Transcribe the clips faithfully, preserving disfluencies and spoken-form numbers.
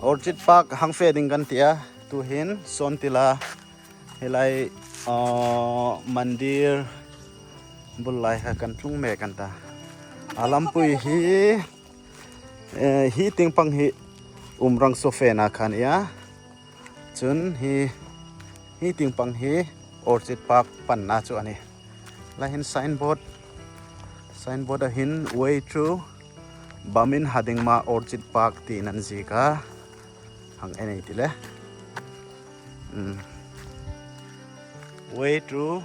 Orchid Park hang fe ding kan ti a, tuhin sawn tila hi lai, uh, mandir bul lai kha kan tlung mek an ta. A lampui hi, eh, hi tieng pang hi Umrangso fena kha a nih a. Chun hi, hi tieng pang hi Orchid Park panna chu a nih. Lai hin signboard, signboard-a hin way through Bamin Hadingma Orchid Park tiin an ziek a. Hang en ei ti le. Hmm. Way through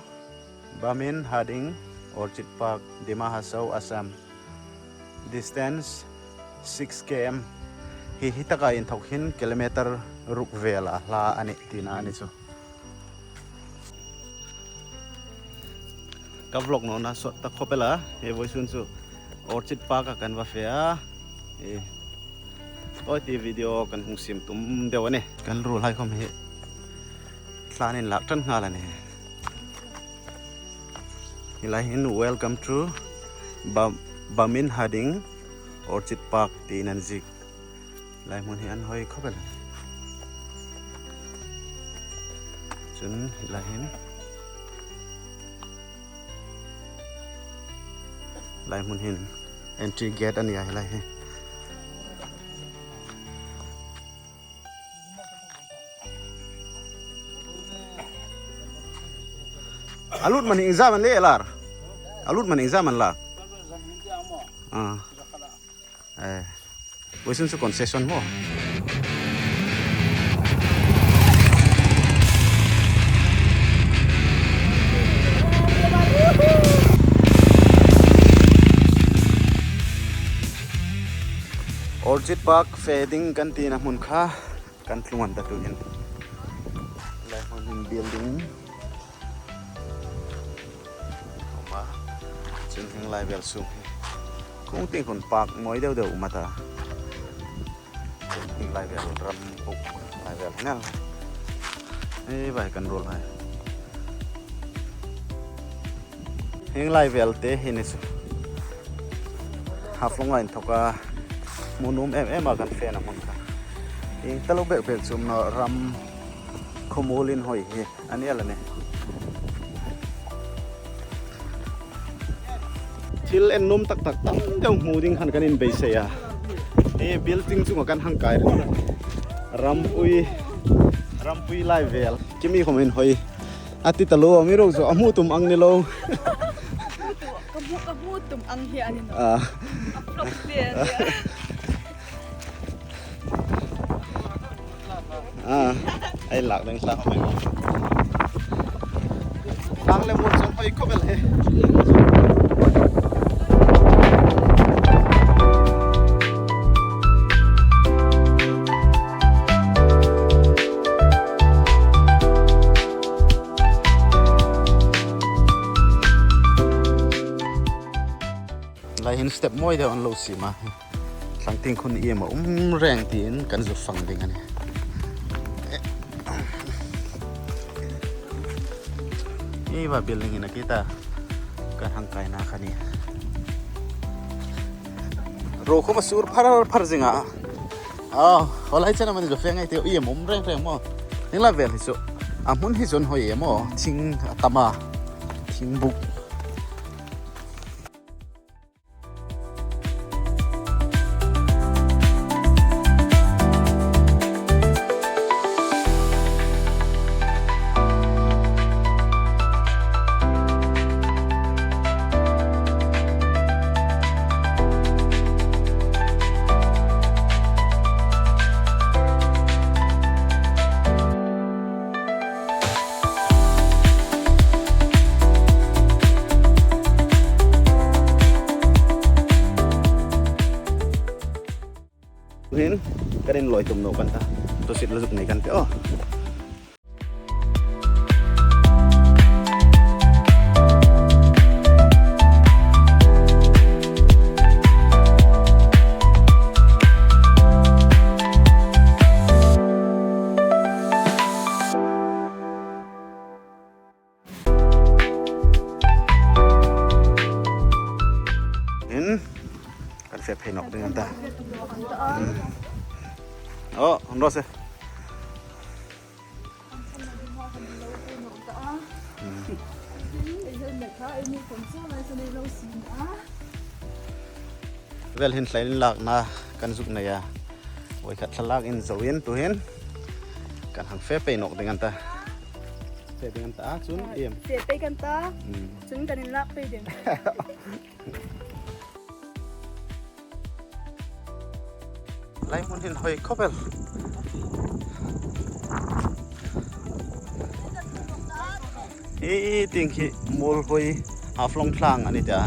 Bamin Hading Orchid Park, Dima Hasao, Assam. Distance six K M. Hi, hi taka inthawk hin kilometer ruk vela hla a nih tina a ni chu. Ka vlog nawna sawt ta khawp el a, hi vawisun chu Orchid Park-a kan va fe a. Hi. Aw, ti video kan hung siem tum deu a nih. Kan ruolhai khawm hi thlanin lak ṭan nghal a nih. Hi lai hin welcome to Bam-, Bamin Hading Orchid Park tiin an ziek. Lai hmun hi an hoi khawp el. Chun hi lai hin, lai hmun hin entry gate a nih a, hi lai hi. A lut man hi iengzam an le lar. A lut man iengzam an la. Ah. Eh. Vawisun chu concession maw. Orchid Park fe ding kan tina hmun kha kan tlung an ta tuhin. Lai hmun hin building. Awm a. Chun hieng lai vel sung hi kung tieng khun park mawi deu deu um a ta. Chun hieng lai vel ram puk lai vel hi ngal. Ei vai kan ruolhai. Hieng lai vel te hi ni chu. Haflong a inthawka hmun um em em a kan fena hmun kha. Ieng ta lo bek bek chu um naw, ram khawmuol inhawi hi a ni el a nih. Thil ennuom tak tak tam deu hmu ding khan kan inbeisei a. E building chunga kan hang kai ringawt. Rampui, rampui lai vel. Kimi khawm inhawi. A ti ta lo, amiruokchu a hmu tum ang ni lo. Ka hmu, ka hmu tum ang hi a ni naw. Ah. A flop hle a nih. Ah, ei lak ding hla khawm ei. Tlang le muol chu hoi khawp el hi. Lai hin step mawi deu an lo siem a. Thlang tieng khun iem a um reng tiin kan zu fang ding a nih. Ei va building in a kita kan hang kaina kha a nih. Ro khawm a sur phar phar zing a. Aw, hawlai chena mani zo fe ngai te, iem um reng reng maw. Hieng lai vel hi chu. A hmun hi chu an hoi em aw. Thing a tam a. Thing buk. Hin, kan inlawi tum naw kan ta. Tawsit la zuk nei kan tih aw. Hin, kan fe phei nawk ding an ta. Hmm. Aw, Oh, an ro se. Vel hin hlei inlakna kan zuk nei a. Voi khat thlalak inzo in tuhin kan hang fe pei nawk ding an ta. Fe ding an ta a, chun iem. Fe pei kan ta. Hmm. Chun kan inlak pei ding. Lai hmun hin hoi khawp el. Hi tieng hi Muolhoi Haflong thlang a ni ta.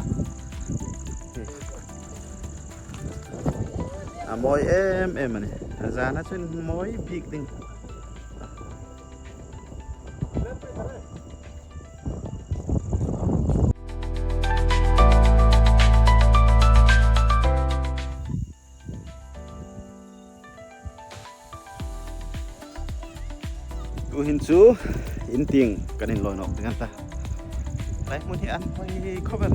A mawi em em a nih. A zana chun mawi bik ding. Tuhin chu in tieng kan inlawi nawk ding an ta. Lai hmun hi an hoi khawp el.